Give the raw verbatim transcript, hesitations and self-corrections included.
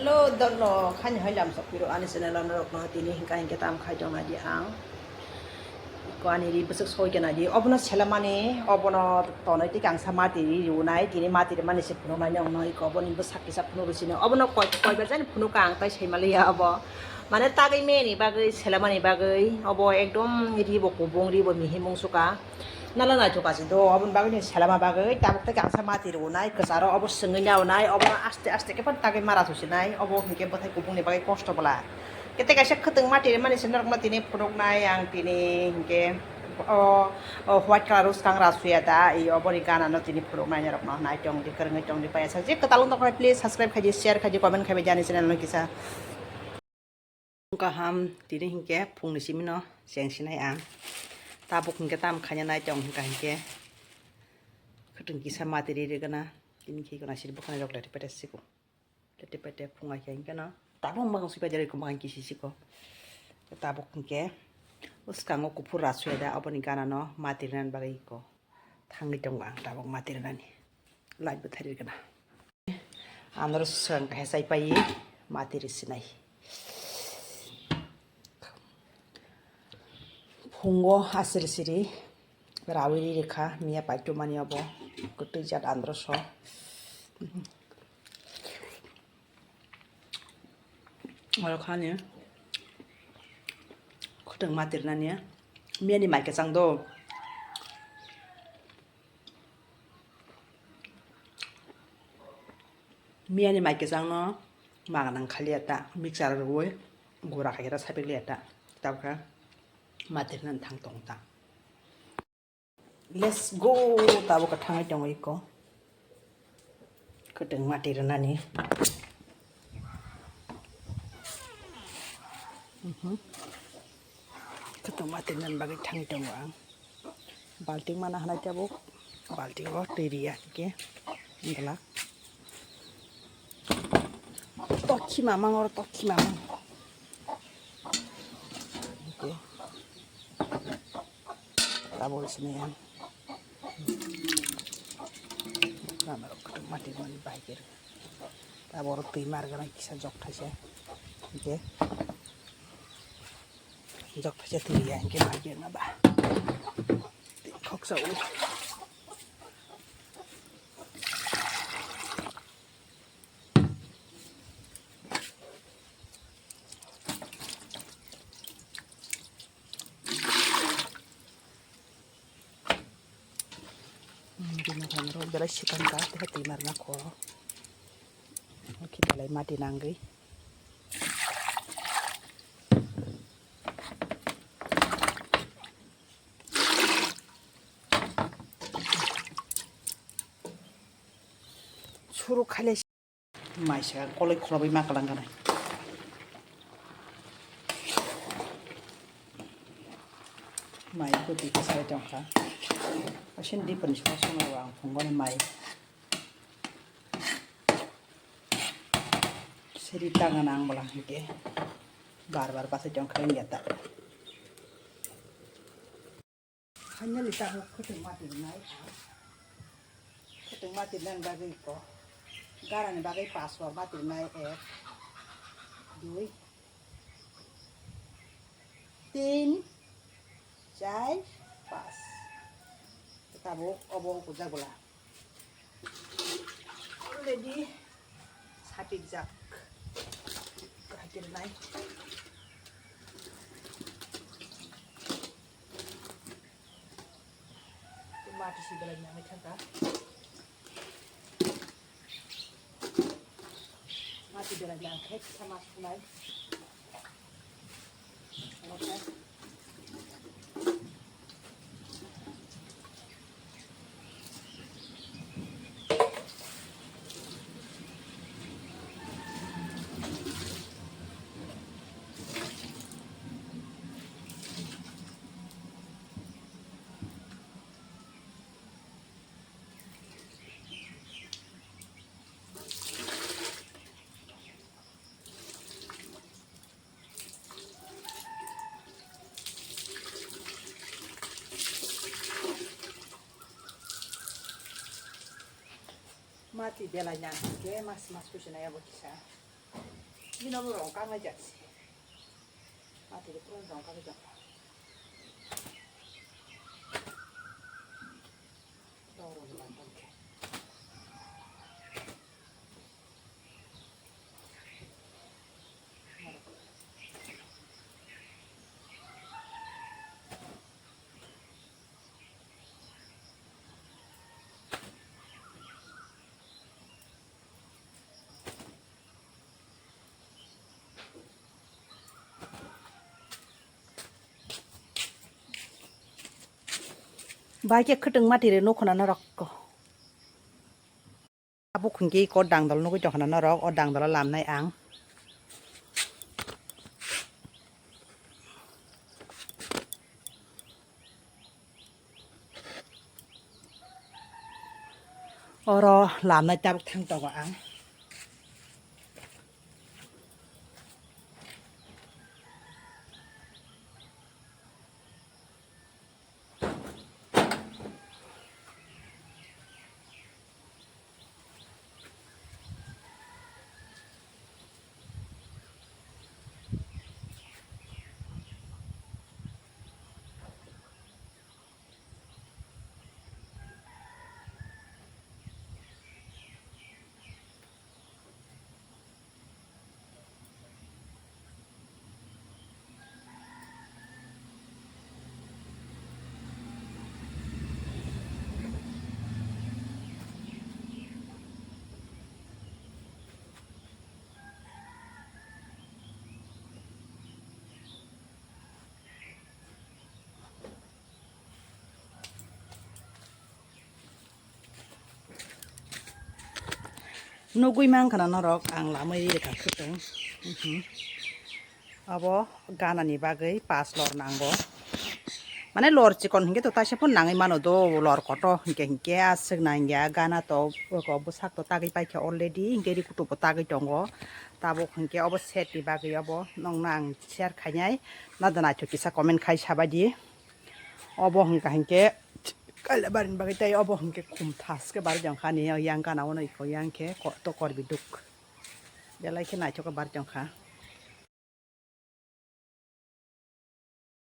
Hello, dolo, khani hai lam sok piro ani channel ano rok no tini hingka hingke tam khai tong nai di ang. Ko ani ri bwswk soi kena di. Obono selamani, obono tonoi tik ang sa mati ri riunai, tini mati ri mani se phunuk nai nong noi ko, oboni bwsak kisa phunuk ri sino. Obono koi, koi bar jani phunuk ang tai sai maliya obo. Mane tagwi meni bagwi, selamani bagwi, obo ekdom ri bo kubung, ri bo mihimung suka. Nala naithok achi do, oboni bagwi ni selama bagwi tabuk tei kangsa mati rwnai, kwcharo obo swngwi nawnai, obo aste aste khe phano tagwi mara thusinai, obo hinkhe bwthai kubungni bagwi kosto bwla. Kete kaisa khwtwng mati rwmani se norokno tini phunuknai ang tini hinkhe o, o white colour o swkang ra suya da, i oboni gana no tini phunuknai norokno naitong di, kwrwngwi tong di, payasa je kwtal wng tongkha please subscribe khaidi, share khaidi, comment khaibai jani channel no kisa. Kaham, tini hinkhe phungni simino chengsinai ang. Tabuk hinkhe tam khaina nai tong hinkha hinkhe. Khwtwng kisa mati ri ri gana. Tini khe gana siri bwkhani rok lete pete siko. Lete pete phunga khe hinkhe no. Tabuk bwkhang sui paijak iko bwkhang kisi siko. Tabuk hinkhe. Bwskango kuphur ra suya da aboni gana no mati rinani bagwi iko. Thangwi tongo ang tabuk mati rinani. Light bo thari gana. Andro swkang kaisa chai pai mati risinai. Phungo asiri siri rawi ri rikha miya paito mani obo kwtwi jat andro so. Oro khani khwtwng mati rinani miyani mai kwchang do. Miyani mai kwchangno maga nang khaliya ta, mixer rwui gura khaikhe ta sapikliya ta, tabukhe mati rwnani thang tongo ta. Let's go, tabukhe thangwi tongo iko. Kwtwng mati rwnani. Mhm. Kwtwng mati rwnani bagwi thangwi tongo ang. Balting mana hanai tabuk. Balting o twi riya hwnkhe. Wngla. Tokhi mamang oro tokhi mamang. Hwnkhe. Tabuk sini ang. Lama rok kwtwng mati rwnani bahai khe rw. Tabuk oro twi mar gana kisa jok thaisa. Hwnkhe. Jok thaisa twi ya hwnkhe bahai khe rwna ba. Twi khoksa o. Hmm, bini thango belai swkang ka, tei twi marna kho. Oke, belai mati nangwi. Suru khaile. Maisa koloi khulobwi ma kwlwng gwnai. Mai kwtwi kwchai tongkha. Aswk dipani songwi songwi rw ang phunukgo mai. Seri tangana ang bwla hinkhe bar bar bachai tongkha wngya ta. Finally, tabuk khwtwng mati rwnai ang. Khwtwng mati rwnani bagwi iko. Garani bagwi password mati rwnai ek, dui, tin, char, pas. Tabuk obo ukujak bwla. Already sapikjak. Kahai khe rwnai. Mati si belai nangwi thangkha. Mati belai nangkhe kisa ma sunai. Mati belai nang khe mas mas kuchina yabo kisa. Bini obo rong kanglai jak se. Mati de pura rong kanglai jak. Rong rong ni ban tong khe. Bai khe khwtwng mati rw nukho na norok. Abo khungke iko dangdol nugui tongkha na norok, o dangdolo lamnai ang. Oro lamnai tabuk thang tongo ang. Nugui mankha na norok, ang lamwi rikha khwtwng. Mhm. Abo ganani bagwi pas lor nango. Mane lor chikon hinkhe to taisa phano nangwi mano do, lor kotor hinkhe, hinkhe aswk nangya gana to, oko bwsak to tagwi paikha already, hinkhe ri kutubo tagwi tongo. Tabuk hinkhe obo set ni bagwi obo nokno ang share khainai, nadana naithok kisa comment khai sabaidi. Obo hwnkha hinkhe kaila barini bagwi tei obo hwnkhe khum thaske barwi tongkha ani yang gana ono iko yang khe ko-, to korbi duk. Belai khe naithok khe barwi tongkha.